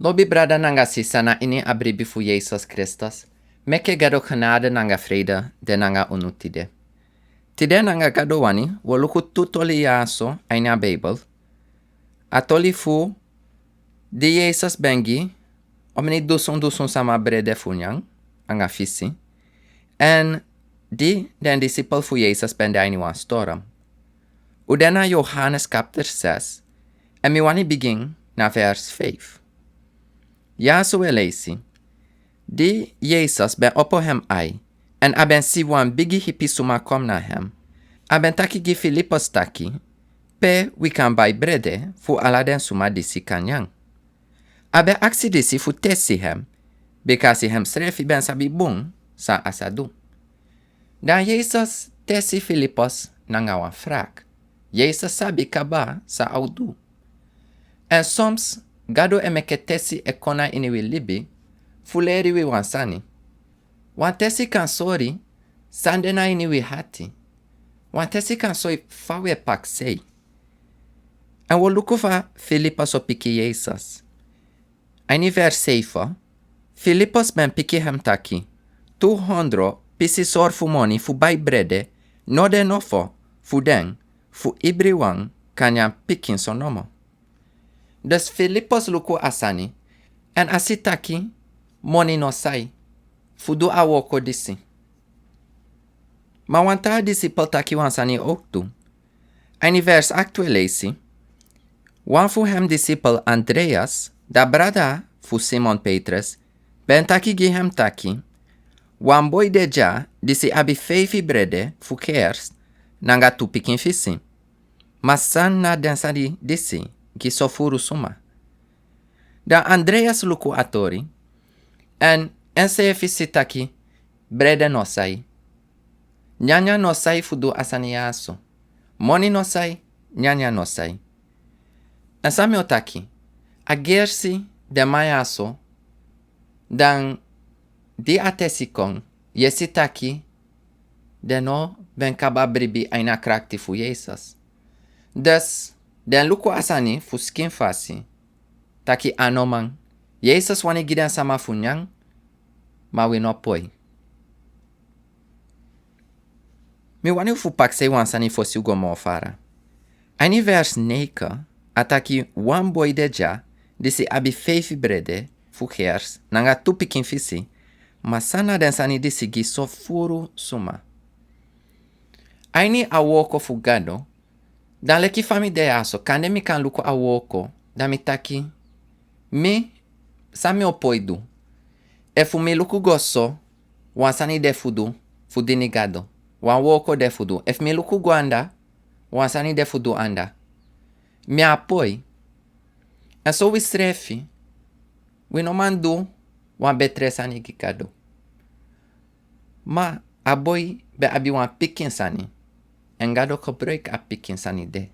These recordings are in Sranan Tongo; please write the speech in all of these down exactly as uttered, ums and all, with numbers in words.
Lobi brada nanga sisa na ini a bribi fu Yesus Kristus, meki Gado genade nanga frede de nanga unu tide. Tide nanga Gado wani, wi o luku tu toli ya so a ini a Bijbel. A toli fu di Yesus ben gi omeni dusun dusun sama brede fu nyan, anga fisi. En di den disipel fu Yesus ben de a ini wan storm. Un de na Yohanes kapitel zes, en mi wani bigin na vers vijf. Ya so wi e leisi. Di Yesus ben opo hem ai, en a ben si wan bigi hipi suma kon na hem. A ben taki gi Filipus taki: "Pe wi kan bai brede fu ala den suma disi kan nyan?" A ben aksi disi fu tesi hem, bikasi hem srefi ben sabi bun san a sa du. Dan Yesus tesi Filipus nanga wan vraag. Yesus sabi kaba san a o du. En soms, Gado e meki tesi e kon na ini wi libi fu leri wi wan sani. Wan tesi kan sori san de na ini wi hati. Wan tesi kan sori fa wi e prakseri. En wi o luku fa Filipus o piki Yesus. A ini vers zeven, Filipus ben piki hem taki: "Tu hondro pisi sori fu moni fu bai brede no de nofo fu den, fu ibriwan kan nyan pikinso nomo." Dus Filipus luku a sani, en a si taki moni no sai fu du a wooko disi. Ma wan taa disipel taki wan sani owktu. A ini vers acht wi e leisi: "Wan fu hem disipel Andreas, da brada fu Simon Petrus, ben taki gi hem taki: Wan boi de dya disi abi feifi brede fu gerst nanga tu pikin fisi. Ma san na den sani disi gi so furu suma?" Dan Andreas luku a tori, en enseefi si taki brede no sai. Nyanyan no sai fu du a sani ya so. Moni no sai, nyanyan no sai. En san mi o taki, a gersi den man ya so, dan di a tesi kon, yu e si taki den no ben kaba bribi a ini a krakti fu Yesus. Dus den luku a sani fu skin fasi, taki a no man. Yesus wani gi den sama fu nyan, ma wi no poi. Mi wani un fu prakseri wan sani fosi un go moo fara. A ini vers negen, a taki wan boi de dya disi abi feifi brede fu gerst nanga tu pikin fisi, ma san na den sani disi gi so furu suma? A ini a wooko fu Gado, dan leki fa mi de ya so, kande mi kan luku a wooko, dan mi taki, mi, san mi o poi du? Efu mi luku go so, wan sani de fu du fu dini Gado, wan wooko de fu du. Efu mi luku go anda, wan sani de fu du anda. Mi a poi. En so wi srefi, wi no man du wan betre sani gi Gado. Ma a boi ben abi wan pikin sani, en Gado gebruik a pikin sani de.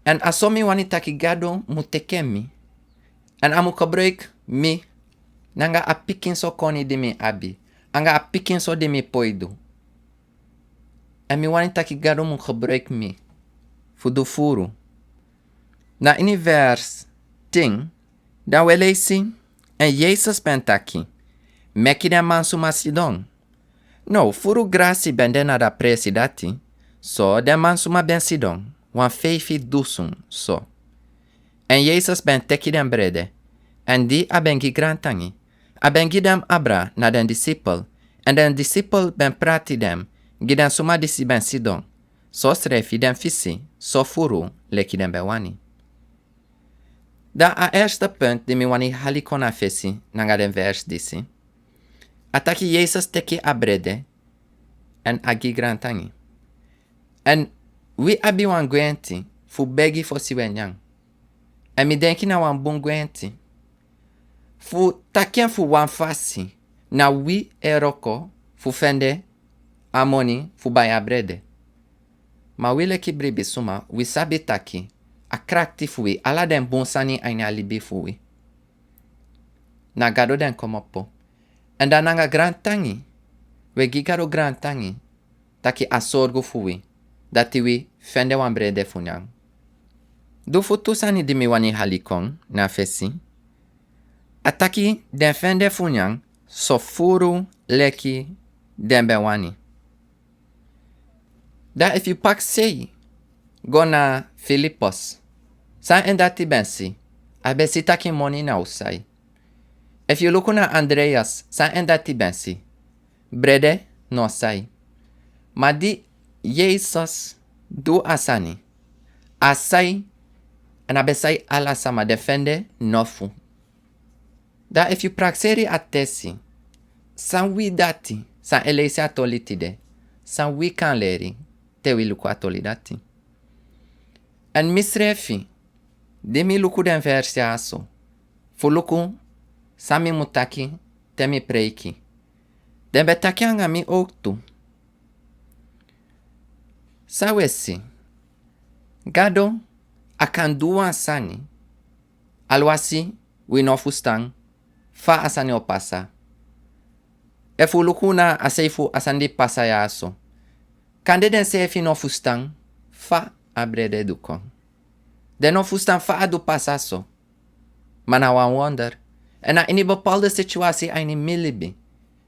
En a so mi wani taki Gado mu teki mi, en a mu gebruik mi, nanga a pikinso koni di mi abi, anga a pikinso di mi poi du. En mi wani taki Gado mu gebruik mi fu du furu. Na ini vers tin, dan wi e leisi, en Yesus ben taki: Meki den mansuma sidon. Now, furu grasi ben de na a presi dati, so den mansuma ben sidon, wan feifi dusun so. En Yesus ben teki den brede, en di a ben gi grantangi, a ben gi den abra na den disipel, en den disipel ben prati den gi den suma disi ben sidon, so srefi den fisi, so furu leki den ben wani. Dan a eerste punt di mi wani hali kon na fesi nanga den vers disi. A taki Yesus teki a brede, en a gi grantangi. En wi abi wan gwenti fu begi fosi wi e nyan. En mi denki na wan bun gwenti. Fu taki en fu wan fasi, na wi e wroko fu fende a moni fu bai a brede. Ma wi leki bribi suma, wi sabi taki a krakti fu wi, ala den bun sani a ini a libi fu wi, na Gado den komopo. En dan nanga grantangi, wi e gi Gado grantangi, taki a sorgu fu wi, dati wi fende wan brede fu nyan. Du fu tu sani di mi wani hali kon na fesi. A taki den fende fu nyan so furu leki den ben wani. Dan efu yu prakseri go na Filipus, san en dati ben si? A ben si taki moni na o sai. Efu yu luku na Andreas, san en dati ben si? Brede na o sai. Ma di Yesus du a sani, a sai, èn a ben sai ala sama, den fende nofu. Dan efu yu prakseri a tesi, san wi dati san e leisi a toli tide, san wi kan leri te wi luku a toli dati? Èn misrefi, di mi luku den vers ya so fu luku san mi mu taki te mi preiki, den ben taki anga mi owktu. San wi e si, Gado, a kan du wan sani, alwasi wi no fustan fa a sani o pasa. Efu wi luku na a sei fu a sani di pasa ya so, kande den seefi no fustan fa a brede du kon. Den no fustan fa a du pasa so. Ma na wan wonder. Èn na ini bepaalde situasi a ini mi libi,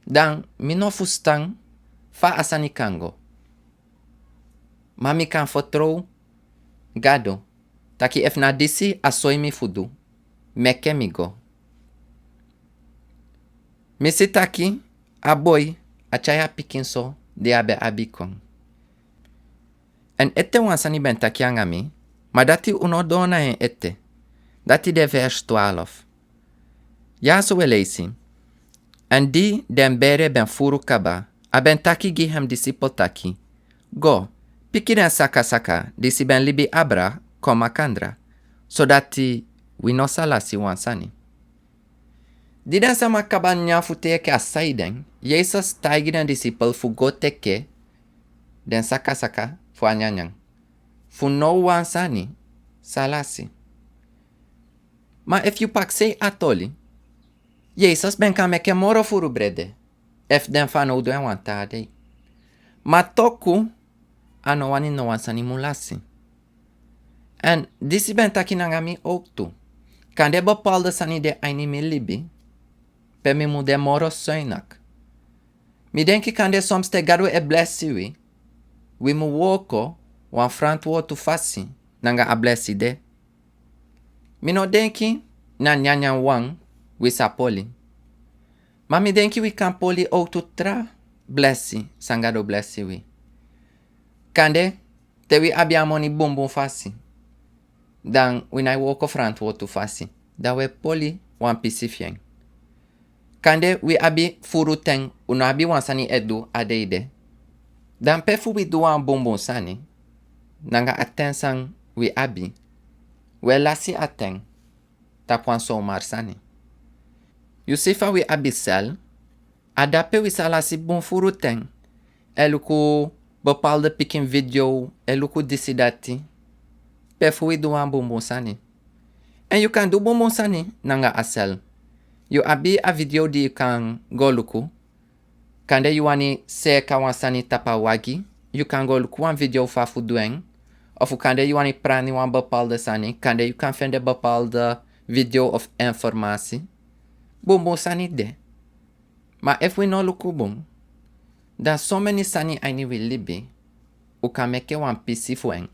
dan mi no fustan fa a sani kan go. Ma mi kan fertrow Gado, taki efu na disi a soi mi fu du, meke mi go. Mi si taki a boi a tyai a pikin so di a ben abi kon. Èn ete wan sani ben taki anga mi, ma dati un no doro na en ete. Dati de vers twaalf. Ya so wi e leisi. Èn di den bere ben furu kaba, a ben taki gi hem disipel taki: Go, piki den sakasaka disi ben libi abra kon makandra, sodati wi no sa lasi wan sani. Di den sama kaba nyan fu teki a saiden, Yesus taigi den disipel fu go teki den sakasaka fu a nyanyan, fu no wan sani sa lasi. Ma efu yu prakseri a toli, Yesus ben kan meki moro furu brede efu den fanowdu èn wan taa dei. Ma toku a no wani no wan sani mu lasi. Èn disi ben taki nanga mi owktu. Kande bepaalde sani de a ini mi libi pe mi mu de moro soinak. Mi denki kande soms te Gado e blesi wi, wi mu wooko wan frantwortu fasi nanga a blesi de. Mi no denki na nyanyan wan wi sa poli. Ma mi denki wi kan poli owktu tra blesi san Gado blesi wi. Kande te wi abi a moni bunbun fasi, dan wi nai wooko frantwortu fasi, dan wi e poli wan pisi fi en. Kande wi abi furu ten, un no abi wan sani e du a dei de. Dan pe fu wi du wan bunbun sani, nanga a ten san wi abi, wi e lasi a ten tapu wan somar sani. Yu si fa wi abi sel, a dape wi sa lasi bun furu ten, e luku bepaalde pikin video, e luku disi dati, pe fu wi du wan bunbun sani. Èn yu kan du bunbun sani nanga a sel. Yu abi a video di yu kan go luku. Kande yu wani seeka wan sani tapu a wagi, yu kan go luku wan video fa fu du en. Ofu kande yu wani prani wan bepaalde sani, kande yu kan fende bepaalde video of informasi. Bunbun sani de. Ma efu wi no luku bun, dan someni sani a ini wi libi, un kan meki wan pisi fu en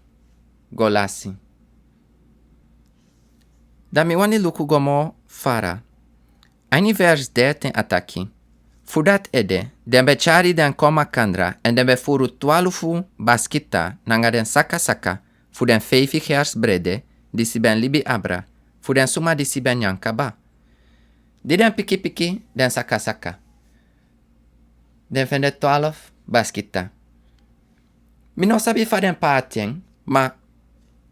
go lasi. Dan mi wani luku go moro fara. A ini vers dertien a taki: Fu dati ede den ben tyari den kon makandra, èn den ben furu twalufu baskita nanga den sakasaka fu den feifi hers brede disi ben libi abra, fu den suma disi ben nyan kaba. Di den pikipiki den sakasaka, den fende twalufu baskita. Mi no sabi fa den paati en, ma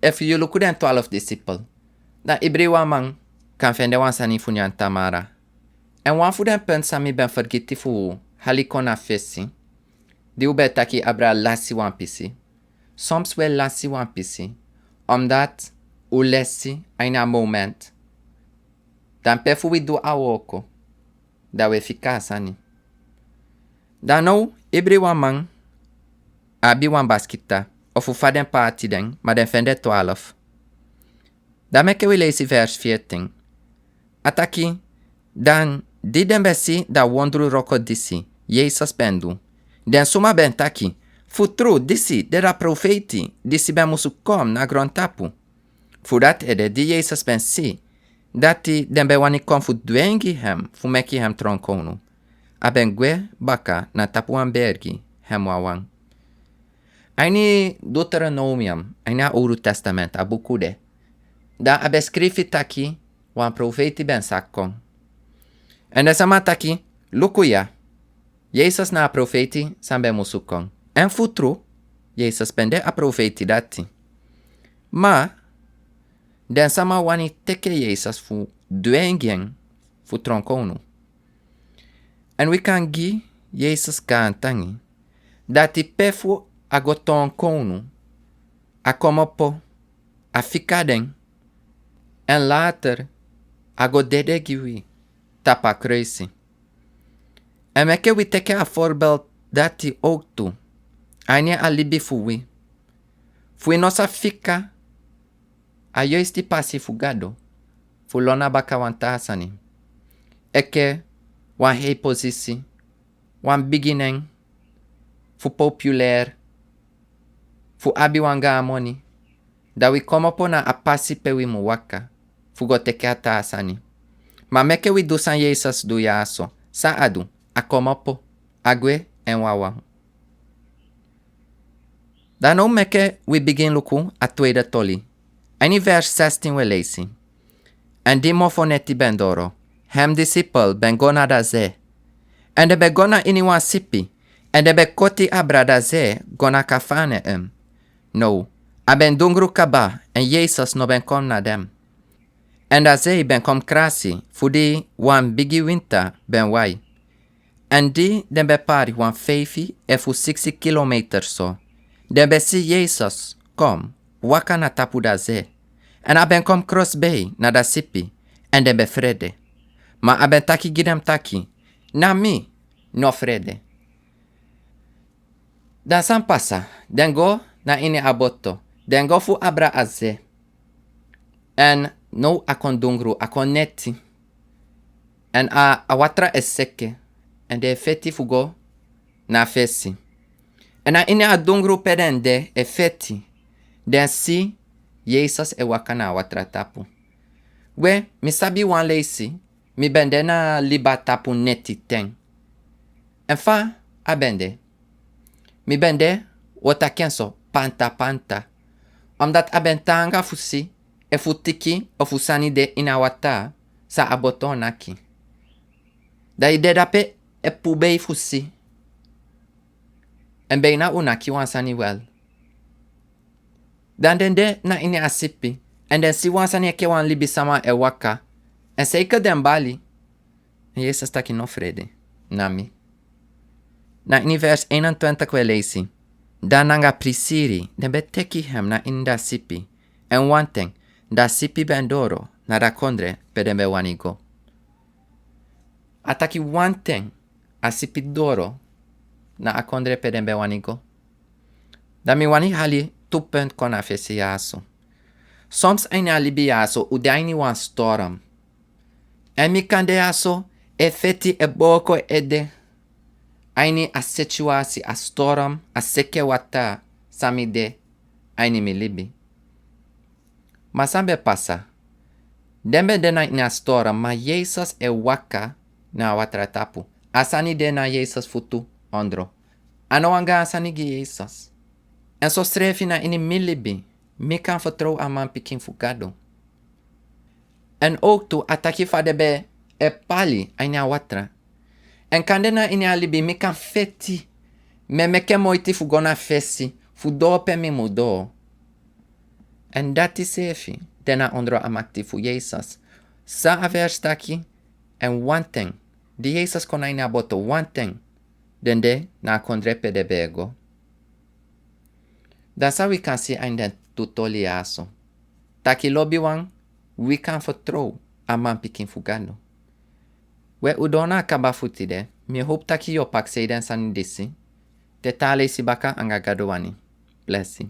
efu yu luku den twalufu disipel, dan ibri wan man kan fende wan sani fu nyan tamara. Èn wan fu den puntu san mi ben fergiti fu hali kon na fesi, di un ben taki abra lasi wan pisi. Soms wi e lasi wan pisi, omdat un lesi a ini a moment. Dan pe fu wi du a wooko, dan wi e fika a sani. Dan now, ibri wan man abi wan baskita, ofu fa den paati den, ma den fende twalufu. Dan meki wi leisi vers veertien. A taki: Dan di den ben si da wondru wroko disi Yesus ben du, den suma ben taki: "Fu tru, disi de da profeiti disi ben musu kon na grontapu." Fu dati ede, di Yesus ben si dati den ben wani kon fu dwengi hem fu meki hem tronkownu, a ben gwe baka na tapu wan bergi, hem wawan. A ini Deuteronomium, a ini a Owru Testament, a buku de, dan a ben skrifi taki wan profeiti ben sa kon. Èn den sama taki: "Luku ya, Yesus na a profeiti san ben musu kon." Èn fu tru, Yesus ben de a profeiti dati. Ma den sama wani teke Yesus fu dwengi en fu tronkownu. Èn wi kan gi Yesus gaantangi dati pe fu a go toon kownu, a komopo, a fika den, èn later a go dede gi wi tapu a kruisi. Èn meke wi teke a voorbeeld dati ook tu, a ini a libi fu wi, fu wi no sa fika a yoisti pasi fu Gado fu lon na baka wan taa sani, enke wan hei posisi, wan bigi nen, fu populair, fu abi wan gaan moni, dan wi komopo na a pasi pe wi mu waka fu go teke a taa sani. Ma meke wi du san Yesus du ya so. San a du? A komopo, a gwe, èn wawan. Dan now meke wi bigin luku a tweede toli. A ini vers zestien wi e leisi: "Èn di mofo neti ben doro, hem disipel ben go na da ze. Èn den ben go na ini wan sipi, èn den ben koti abra da ze go na Kafarnaum. Now a ben dungru kaba, èn Yesus no ben kon na den. Èn da ze ben kon krasi, fu di wan bigi winta ben wai. Èn di den ben pari wan feifi efu siksi kilometer so, den ben si Yesus kon waka na tapu da ze. Èn a ben kon krosbei na da sipi, èn den ben frede. Ma a ben taki gi den taki: Na mi, no frede." Dan san pasa? Den go na ini a boto, den go fu abra a ze. Èn now a kon dungru, a kon neti. Èn a, a watra e seke, èn den e feti fu go na fesi. Èn na ini a dungru pe den de e feti, den si Yesus e waka na a watra tapu. We, mi sabi wan leisi, mi ben de na liba tapu neti ten. Èn fa a ben de? Mi ben de, wi o taki en so, panta panta. Omdat a ben taanga fu si efu tiki ofu sani de ini a watra san a boto o naki. Dan yu de dape e pubei fu si. Èn beina un naki wan sani wel. Dan den de na ini a sipi, èn den si wan sani enke wan libisama e waka, èn seiki den bali. Èn Yesus taki: No frede, na mi. Na ini vers eenentwintig wi e leisi: Dan nanga prisiri den ben teki hem na ini da sipi, èn wanten da sipi ben doro na da kondre pe den ben wani go. A taki wanten a sipi doro na a kondre pe den ben wani go. Dan mi wani hali tu punt kon na fesi ya so. Soms a ini a libi ya so un de a ini wan storm. Èn mi kan de ya so e feti, e booko ede a ini a situasi, a storm, a seke watra san mi de a ini mi libi. Ma san ben pasa? Den ben de na ini a storm, ma Yesus e waka na a watra tapu. A sani de na Yesus futu ondro. A no wan gaan sani gi Yesus. Èn sosrefi na ini mi libi, mi kan fertrow a manpikin fu Gado. Èn ook tu a taki fa den ben e pali a ini a watra. Èn kande na ini a libi mi kan feti, mi e meke moiti fu go na fesi, fu doo pe mi mu doo. Èn dati seefi de na ondro a makti fu Yesus. San a vers taki? Èn wanten di Yesus kon na ini a boto, wanten den de na a kondre pe den ben e go. Dan san wi kan si a ini den tu toli ya so? Taki lobiwan, wi kan fertrow a manpikin fu Gado. We, un doo na a kaba fu tide. Mi howpu taki yu o prakseri den sani disi. Te taa leisi baka, anga Gado wani. Blesi.